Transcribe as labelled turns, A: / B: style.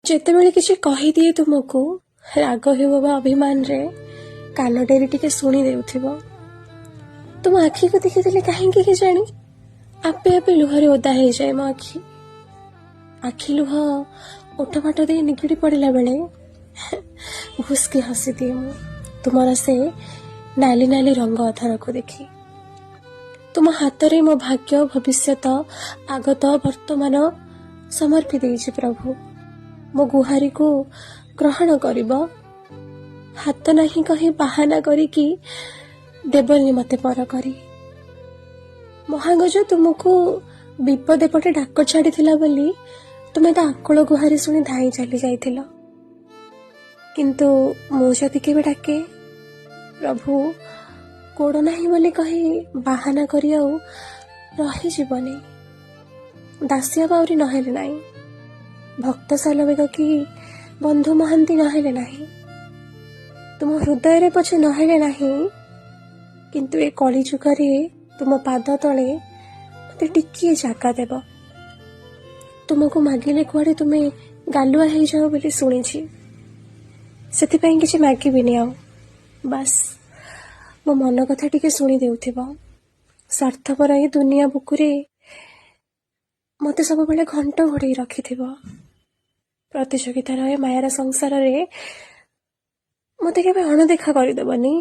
A: ଯେତେବେଳେ କିଛି କହିଦିଏ ତୁମକୁ, ରାଗ ହେଉ ବା ଅଭିମାନରେ, କାନ ଡେରି ଟିକେ ଶୁଣି ଦେଉଥିବ। ତୁମ ଆଖିକୁ ଦେଖିଦେଲେ କାହିଁକି କେଜାଣି ଆପେ ଆପେ ଲୁହରେ ଓଦା ହେଇଯାଏ ମୋ ଆଖି। ଆଖି ଲୁହ ଓଠ ଫାଟ ଦେଇ ନିଗିଡ଼ି ପଡ଼ିଲା ବେଳେ ଘୁସ୍କି ହସିଦିଏ ମୁଁ ତୁମର ସେ ନାଲି ନାଲି ରଙ୍ଗ ଅଧରକୁ ଦେଖି। ତୁମ ହାତରେ ମୋ ଭାଗ୍ୟ, ଭବିଷ୍ୟତ, ଆଗତ, ବର୍ତ୍ତମାନ ସମର୍ପି ଦେଇଛି ପ୍ରଭୁ। ମୋ ଗୁହାରିକୁ ଗ୍ରହଣ କରିବ। ହାତ ନାହିଁ କହି ବାହାନା କରିକି ଦେବନି ମତେ ପର କରି। ମହାଗଜ ତୁମକୁ ବିପଦେ ପଟେ ଡାକ ଛାଡ଼ିଥିଲା ବୋଲି ତୁମେ ତା ଆକୁଳ ଗୁହାରି ଶୁଣି ଧାଇଁ ଚାଲି ଯାଇଥିଲ। କିନ୍ତୁ ମୁଁ ଯଦି କେବେ ଡାକେ ପ୍ରଭୁ, ଗୋଡ଼ ନାହିଁ ବୋଲି କହି ବାହାନା କରି ଆଉ ରହିଯିବନି। ଦାସିଆ ବାଉରୀ ନହେଲେ ନାହିଁ, ଭକ୍ତ ସାଲବେଗ କି ବନ୍ଧୁ ମହାନ୍ତି ନହେଲେ ନାହିଁ, ତୁମ ହୃଦୟରେ ପଛେ ନହେଲେ ନାହିଁ, କିନ୍ତୁ ଏ କଳିଯୁଗରେ ତୁମ ପାଦ ତଳେ ମତେ ଟିକିଏ ଜାଗା ଦେବ। ତୁମକୁ ମାଗିଲେ କୁଆଡ଼େ ତୁମେ ଗାଲୁଆ ହେଇଯାଅ ବୋଲି ଶୁଣିଛି। ସେଥିପାଇଁ କିଛି ମାଗିବିନି ଆଉ। ବାସ୍, ମୋ ମନ କଥା ଟିକେ ଶୁଣି ଦେଉଥିବ। ସ୍ୱାର୍ଥପର ଏ ଦୁନିଆ ବୁକୁରେ ମତେ ସବୁବେଳେ ଘଣ୍ଟ ଘୋଡ଼େଇ ରଖିଥିବ। ପ୍ରତିଯୋଗିତାର ଏ ମାୟାର ସଂସାରରେ ମତେ କେବେ ଅଣଦେଖା କରିଦେବନି।